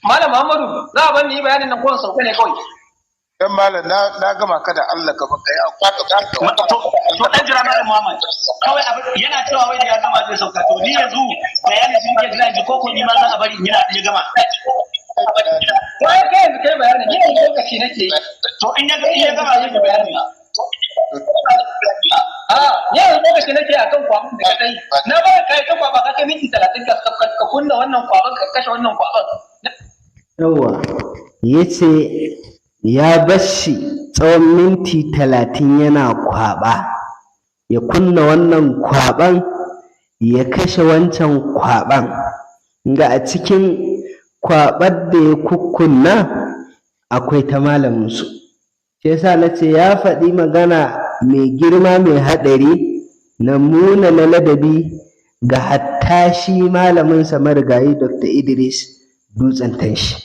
Malam Muhammadu, za a bar ni yi bayanin nan ko in sauka ne kawai? Dan malam, na gama ka da Allah, ka baka ya To, dan jira, Malam Muhammad. Kawai yana cewa wai da ya gama zai sauka. To, ni yanzu bayani sun ke jira ji, ko ni ma za a bari in yana ya gama? To, ai kai yanzu kai bayanin, ni yanzu lokaci nake yi. To, in ya gama zai yi bayani. A ni yanzu lokaci nake akan kwaban da ka kai. Na ba kai ta kwaba, ka kai minti 30 ka kunna wannan kwaban, ka kashe wannan kwaban. Yawwa, ya ce ya bashi tsawon minti 30 yana kwaɓa, ya kunna wannan kwaɓan, ya kashe wancan kwaɓan. Ga a cikin kwaɓar da ya kukkunna akwai ta malaminsu. Shi yasa na ce ya faɗi magana mai girma, mai haɗari, na munana ladabi ga hatta shi malaminsa marigayi Dr. Idris Dutsen Tanshi,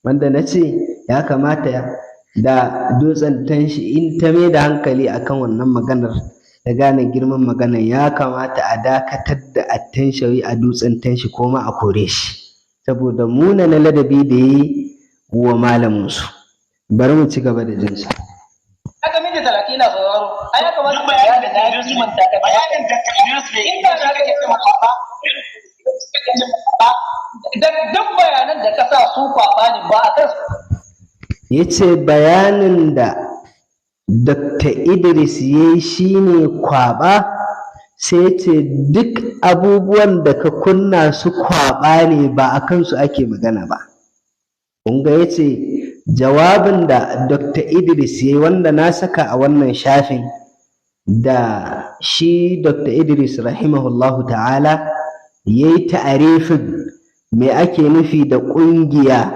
wanda na ce ya kamata da Dutsen Tanshi in ta mai da hankali akan wannan maganar da gane girman maganar, ya kamata a dakatar da Attanshawi a Dutsen Tanshi ko ma a kore shi saboda munana ladabi da ya yi wa malaminsu. Bari mu ci gaba da jinsa. Aka minti 30 na sauraro. Ai ya kamata Duk ka bayanin bayani da na Idris ne. kimanta ka. Bayanin da Idris ne. Inda na Shi kake cewa kwaba? Da duk bayanan da ka sa su kwaba ne, ba a kan Ya ce bayanin da Dr. Idris ya yi shi ne kwaɓa, sai ce duk abubuwan da ka kunna su kwaɓa ne, ba a kansu ake magana ba. Kun ga ya ce jawabin da Dr. Idris ya yi, wanda na saka a wannan shafin, da shi Dr. Idris rahimahullahu ta'ala ya yi ta'arifin me ake nufi da ƙungiya,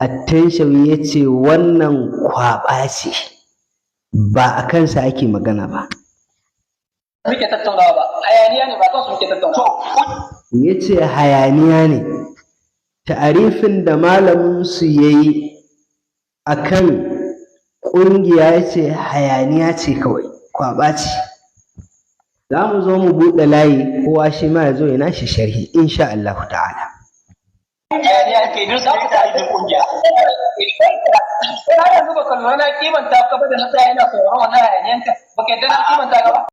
Attanshawi ya ce wannan kwaɓa ce, ba a kansa ake magana ba. Muke tattaunawa ba. Hayaniya ne, ba kan su muke tattaunawa. Ya ce hayaniya ne. Ta'arifin da malaminsu ya yi a kan ƙungiya, ya ce hayaniya ce kawai, kwaɓa ce. Za mu zo mu buɗe layi, kowa shi ma ya zo ya nashi sharhi insha Allah ta'ala. Hayaniya ke Idris ne ta'arifin kungiya. Sai har yanzu baka lura na kimanta ka ba da na tsaya ina sauraron wannan hayaniyanka. Baka yadda na kimanta ka ba.